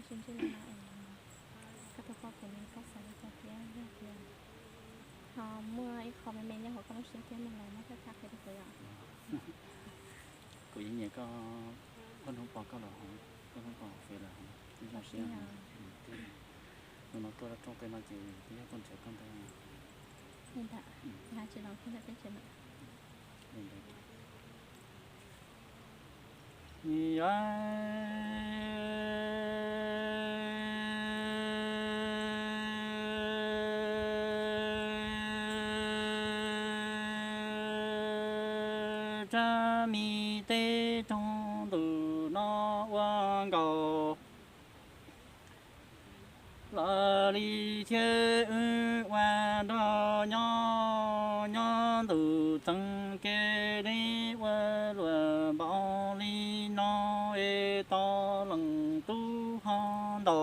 Sib ntsib li no es koj tuaj pom kuv li koj xav li cas thiab yog tias ho muaj ib qho me me nyob hauv koj lub siab thiab no los muab txhawb txhawb qhia rau kuv yom. Kuv yeej nyiam koj, koj hnub pom koj los hauv, koj hnub pom hauv Face los hauv, zoo siab. Hnub no tuaj rau tej no ces twb yog tuaj nrhiav koj ntag. Li ntawd, tsis los koj ntawm teb chaws no. Tsab me teb rau ntu no ua nkaus los li thiab wb ua nrog nyob, nyob ntu txeeg kev deb ua luam npaum li no es tau leej tub ho nto.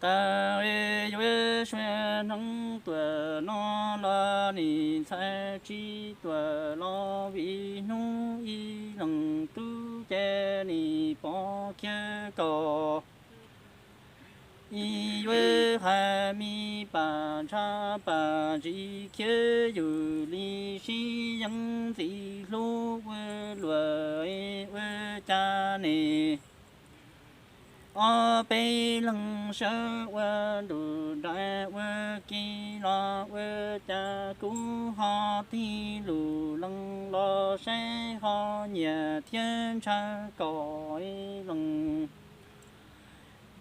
Tau es yuav sua hneev tuam no los nim ntxhais tsis tuam los vim hnub ib leeg tub ces nim pov kiag kaus. Ib yuav hais me pam ntsha pam ntsis khiav yus li sib yeej ntxim hlub ua luam ua cas ne. Ob peb leeg sawv ua ntu nraim ua ke los ua cas kuv ho tig lus lees los saib ho nyiam thiab ntshaw kom ib leeg.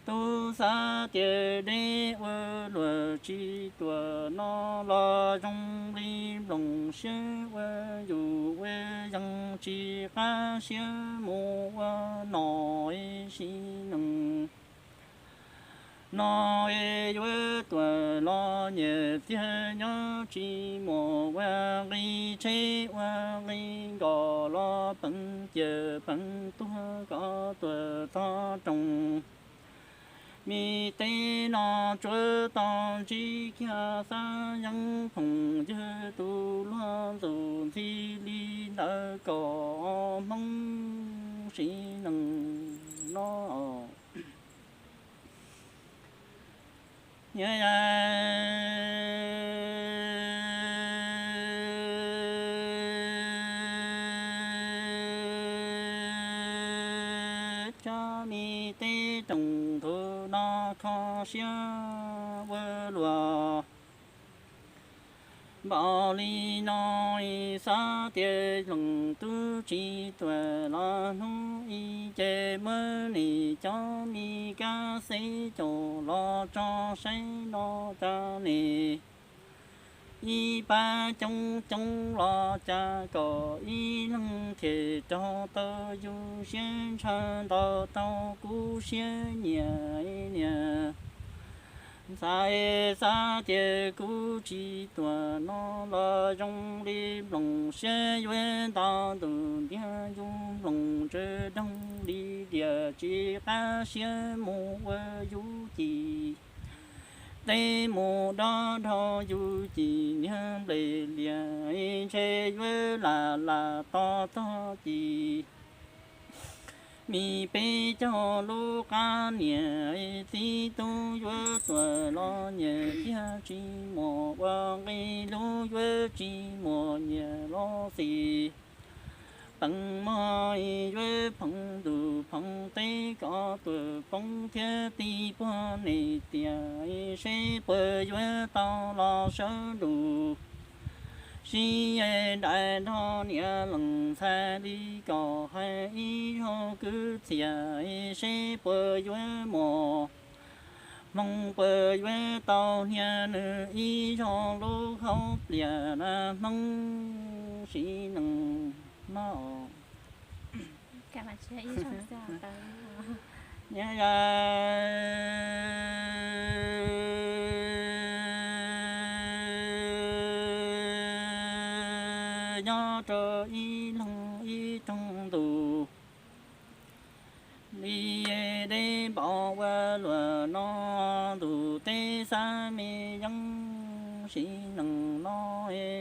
Tub xav tias deb ua luam tsis tuam no los zoo li nplooj siab ua yus ua yeeg tsis qab siab mus ua nom ib sim neej. No es yuav tuam los nyiam tiag nyob tsis muaj ua nqi tsheb ua nqi nkos los peev ciam peev tuag kom tuam txog rooj. Mi teb no tsuav tau ntsib kiag xab yeeb phooj ywg tus luag ntxuj ntxhi li ntawd kom Hmoob sim neej no. Niam yais, cov me teb rooj ntug no kho siab ua luaj. Npaum li no xav tias leej tub tsis tuam los hnub ib ces muab nim cov me kab xeb caum los tso saib no cas nim ib pab coob coob los cas kom ib leeg thiaj raug tau yus siab ntshaw nto tau kuv siab nyiam niam. Ntxhais xav tias kuv tsis tuam no los zoo li nplooj siab yuav nto ntuj ntiag yus nplooj tsw doog li diam tsis qab siab mus ua yus ci. Teb mus dob dhau yus ci niag nplej liam ntshe yuav lam lam tos txog ci. Mi peb caug lub qab niam txiv tub yuav tuam los nyiam tiag tsis muaj ua nqi lub yuav tsis muaj nyiam los xis. Peem mog yuav phoov ntuj phoov teb kom tuam poob thiab ti puag ne tiag seb puas yuav tau los sawv ntuj. Sib nraim nrog niam leej ntxhais li kom hais ib zaug kwv txhiaj seb puas yuav muaj hmoo puas yuav tau hnia nws ib zaug lub hauv pliaj na Hmoob sim neej no. Niam yais, nyob rau ib leeg ib rooj ntuj li deb npaum ua luaj no, ntuj teb xav me yeeb sim neej no,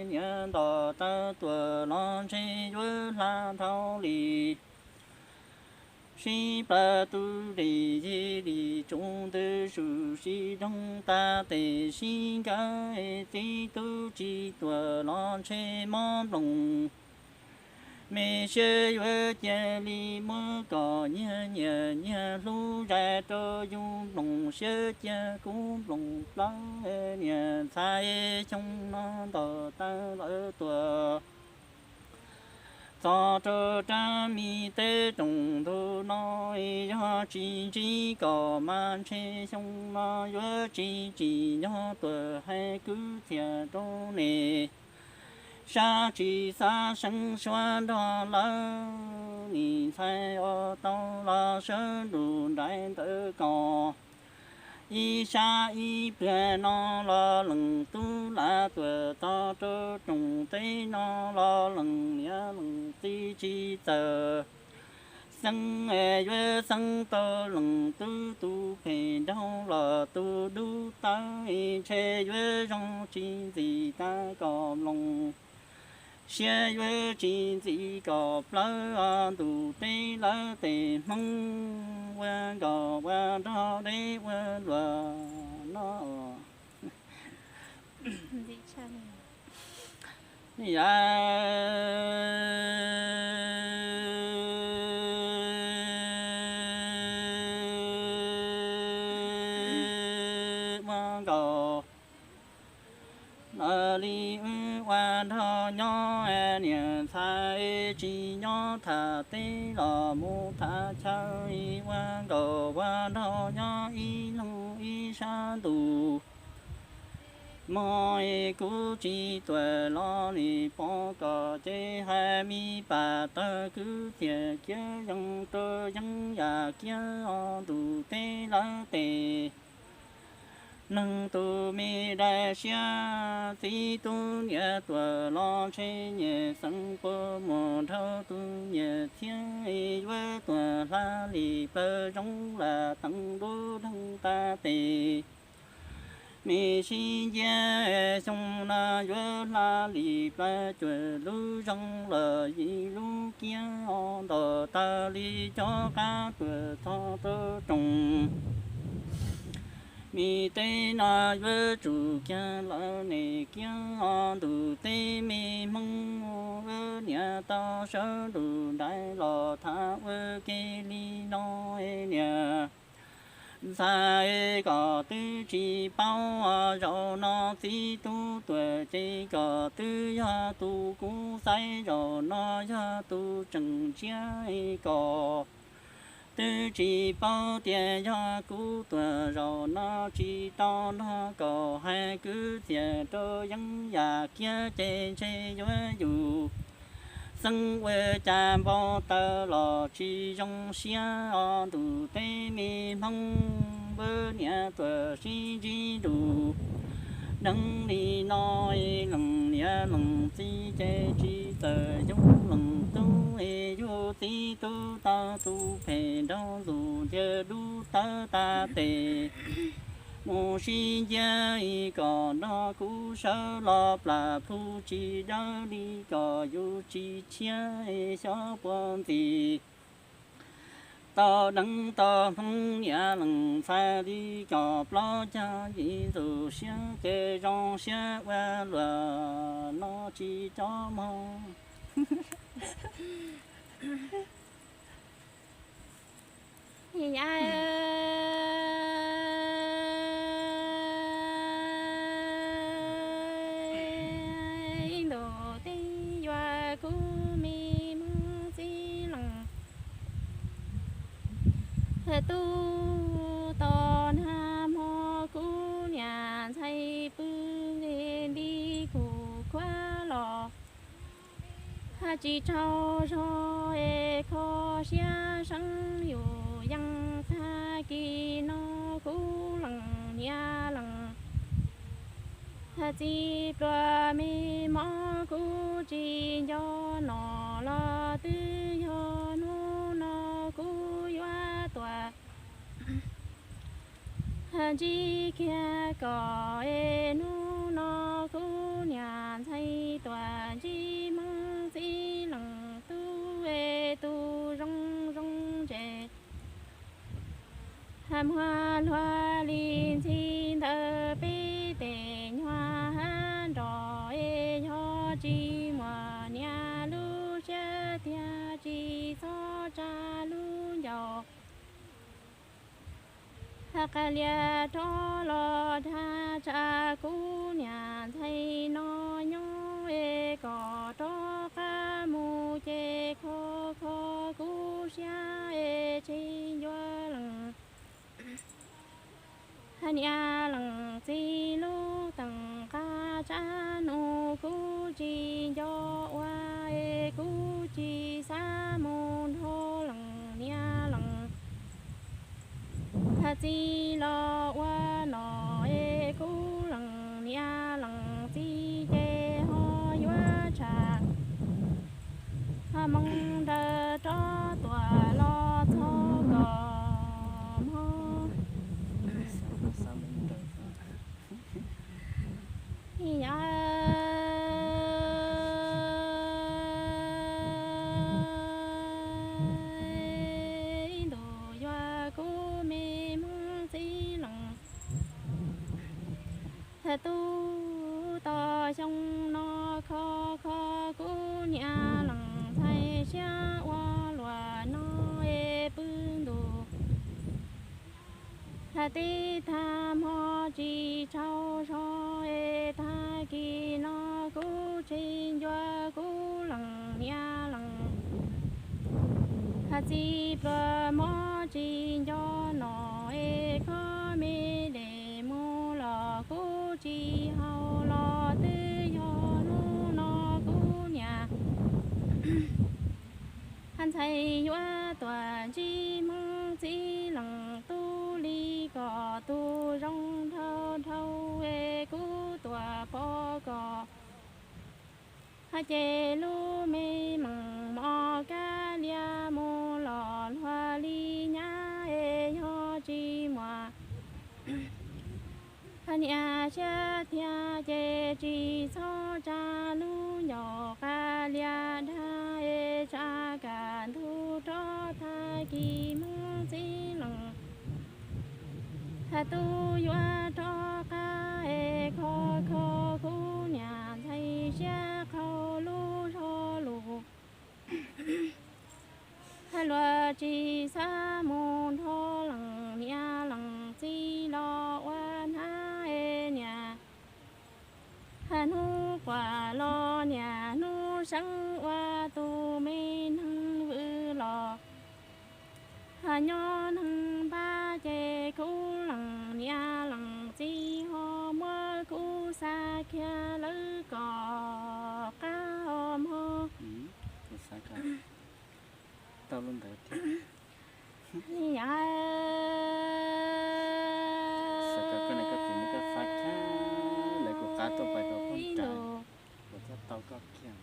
niam nto taw tuam los ntshe yuav hla dhau li. Sib plawg tu ris yig li tsuv ntws, sib doog tas tes sib nkawm, txiv tub tsis tuam los ntshe mob nploos. Me siab yuav cia li muab kom nyias nyiam nyias hlub, zais rau yus nploos, siab cia kuv nploos plawv. Niam ntxhais, xyoo no ntaus tawg lawv tuag, txog rau rab me teb roos ntug no, yog tsis ntsib kom mas ntshe xyoo no yuav tsis tsim nyog tuag, hais kwv txhiaj rau nej. Sab tsis xav seev suav nrog lawv, nim ntxhais os tau los sawv nrug nraim ntawm koj. Ib sab ib pliag no los lees tub lam tuam, txog rau roos teb no los lees niam lees txiv tsis txawj xeeb. Yuav xeeb tau lees tub tus phem nraug los tus dub tawv, ntshe yuav zoo tsis ntxim tag kom mloog. Siab yuav tsis ntxim kom plawv, ntuj teb lawv tes Hmoob ua nkaus ua nraug deb ua luag no. Yam ua nkaus lawv li wb ua nraug nyob, niam ntxhais tsis nyob tham teb los mus tham chaw, ua nkaus ua nraug nyob ib leeg ib sab ntuj. Mog, kuv tsis tuam los nim pom kom ces hais mi pam tawg kwv txhiaj kiag yees rau yeeb yam kiag o ntuj teb lawv tes. Neeg tus me dais siab txiv tub niam tuam los ntshe nyias xeev puas muag dhau tus nyias txhiab, yuav tuag hla li plawv zoo lam teev lub dheev tas tes. Me sib nciab xyoo no yuav hla li plawv cuag lub zoo los yim lub kiab o ntaus tawg li cov qab tuam txog rau roos. Me teb no yuav tsum kiag lawv niam kiag o ntuj teb me Hmoob, wb niam tau sawv nrug nraim los tham ua ke li no. Niam ntxhais kom twb tsis paub, zaum no txiv tub tuam ces kom twb yog tus kuv xaiv, zaum no yog tus tseem ntsiab kom twb tsis paub tias yog kuv tuam, zaum no tsis tau nrog kom hais kwv txhiaj rau yeeb yam kiag ces ntshe yuav yus xeeb ua cas npau taws los tsis zoo siab o ntuj teb me Hmoob, wb niam tuam sib ntsib nrug dheev li no. Lees niam lees txiv ces tsis txawj yug lees tub, yug txiv tub tau tus phem nraug ntxuj ntiag dub tawv tas tes. Mus sib nciab kom nrog kuv sawv los plam plhu tsis dawb li kom yus tsis tshiab xyob puag ntxis. Tau deev tau Hmoob niam lees ntxhais li kom plaub caug yim ntxuj siab ces zoo siab ua luaj no tsis cob mob. Yam ib ntus teb yuav kuv me Hmoob txiv lees tub, tos nag hmo kuv niam ntxhais pw nti kuv khuab los tsis tsaug zog es kho siab seeb yus yeej tag kis no kuv lees niam lees txiv pluas me mob kuv tsis nco nom los twb yog hnub no kuv yuav tuam ntsib kiag kom es hnub no kuv niam ntxhais tuam ntsib Hmoob txiv lees tub es tus zoo zoo ntses Muag luag li ntxhi ntawd peb tej nyuag hab nroj es yog tsis muaj niam lub siab tiag tsis txhob tsa lub ncauj. Hab qab lias rov los dag tsa kuv niam ntxhais no nyob es kom rov qab mus ces kho kho kuv siab es tsis yuav lees. Hab niam lees txiv lub teem qab tsa nus kuv tsis nco ua es kuv tsis xav mus nrog lees niam lees. Hab txiv los ua nom es kuv lees niam lees txiv ces ho yuav tsham. Hab moos ntawd rov tuaj los txog kom mog. Yam ib ntus yuav kuv me Hmoob txiv lees. Hab tub toj xyoo no kho kho kuv niam lees ntxhais siab ua luaj no es pw ntus. Hab tib tag hmo tsis tsaug zog es tag kis no kuv tsis nco kuv lees niam lees. Hab txiv pluas mob tsis nco nom es kho me dej mus los kuv tsis haus los twb yog hnub no kuv niam hab ntxhais yuav tuaj ntsib Hmoob txiv lees tub li kom tus zoo dhau dhau es kuv tuaj pom kom. Hab ces lub me moos mos kab lias mus los luag li nyab es yog tsis muaj hab niam siab tiag ces tsis txhob tsa lub ncauj qab lias dag es tsa kaj ntug rov tag kis Hmoob txiv lees. Hab tub yuav rov qab es kho kho kuv niam ntxhais siab qhau lub zog lus. Hab luag tsis xav mus nrog lees niam lees txiv los ua hnab es niam. Hab hnub quas los niam hnub seeb ua tus me neeg vwm los. Hab nyob neeg npab ces kuv lees niam lees txiv ho muab kuv xa kiag lawv kom qab os mog. Tau lub ntawd tiag. Yam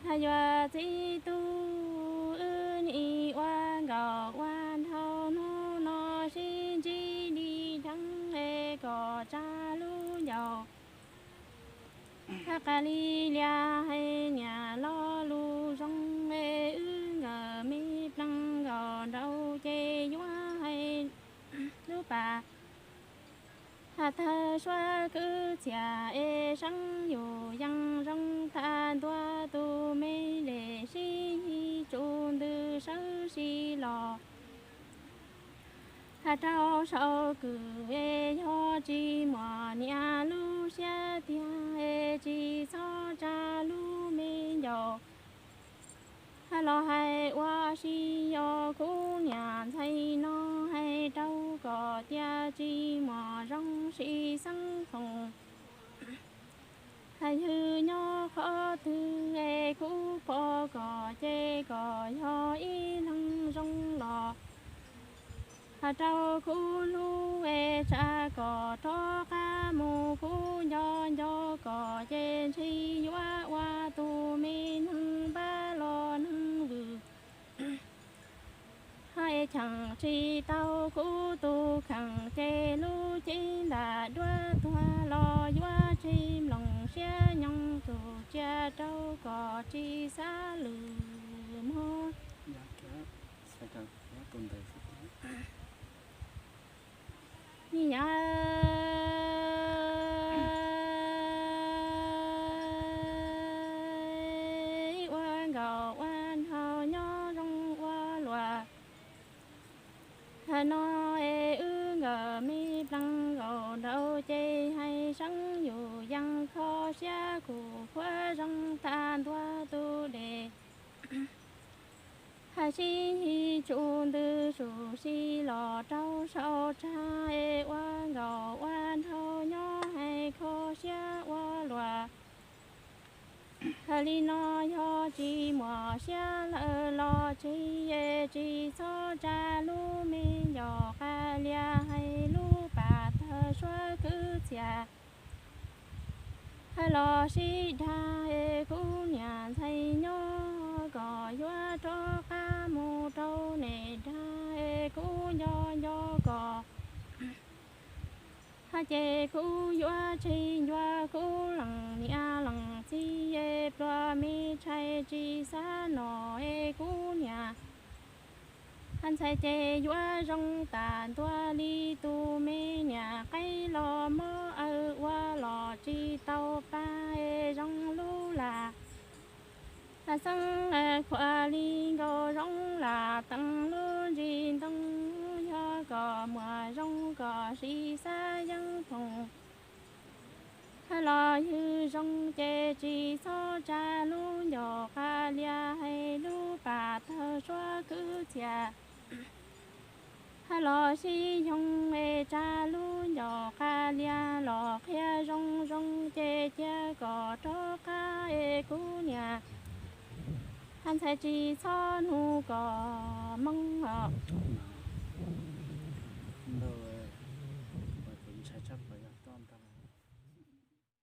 Hab yuav txiv tub wb nim ua nkaus ua nrhau hnub no sib ntsib li dheev es kom tsa lub ncauj. Hab qab li lias hais niam lo lus zoo es wb nkawm me plees nkaus nraud ces yuav hais lub pas. Hab tawg suab kwv txhiaj es seeb yus yees zoo tag ntua tus me lej sib yig tsum ntws sawv si los. Hab rau saum kws es yog tsis muaj niam lub siab tiag es tsis txhob tsa lub me ncauj. Hab los hais ua si yog kuv niam ntxhais no hais rau kom tias tsis muaj zoo si xeeb foom. Hab yog nyob qhov twg es kuv pom kom ces kom yog ib leeg zoo los. Hab rau kuv hlub es tsa kom rov qab mus kuv nco nco kom ces ntshe yuav ua tus me neeg npab los neeg vwm. Hab es cheem tsis tau kuv tus kheej ces lub cev ntam duab tuag los yuav tsis mloog siab nyoog tus tsiaj rau kom tsis xav lwm mog. Yog tus ntawd xwb. nyav ua nkaus ua nraug nyob zoo ua luaj. Hais no es wb nkawm me plees nkaus nraud ces hais seeb yus yees kho siab kuv huab zoo tag ntua tus dej. Hais sib his tsum ntws sum si los rau saum tsag es ua nkaus ua nraug nyob hais kho siab ua luaj. Hais li no yog tsis muaj siab lawm los tsis es tsis txhob tsa lub me ncauj qas lias hais lub pas tawg suab kwv txhiaj. Hais los sib dag es kuv niam ntxhais nyob kom yuav rov qab mus rau neb dag es kuv nco nco kom. Hais ces kuv yuav tseg ncua kuv leej niam leej txiv es pluas me tshais tsis xav no es kuv niam. Hais ntxhais ces yuav zoo tas ntua li tus me niam qaib los mob awm ua los tsis tau pa es zoo lub lam. Hais xeeb khuav li nkaus zoo lam teev lub ntsis ntoo yog kom muaj zoo kom sib xav yeeb phoom. Hais los ywg zoo ces tsis txhob tsa lub ncauj qas lias hais lub pas tawg suab kwv txhiaj. Hais los sib yoog es tsa lub ncauj qas lias los qhia zoo zoo ces cia kom rov qab es kuv niam. Hais ntxhais tsis txhob nug kom moog os.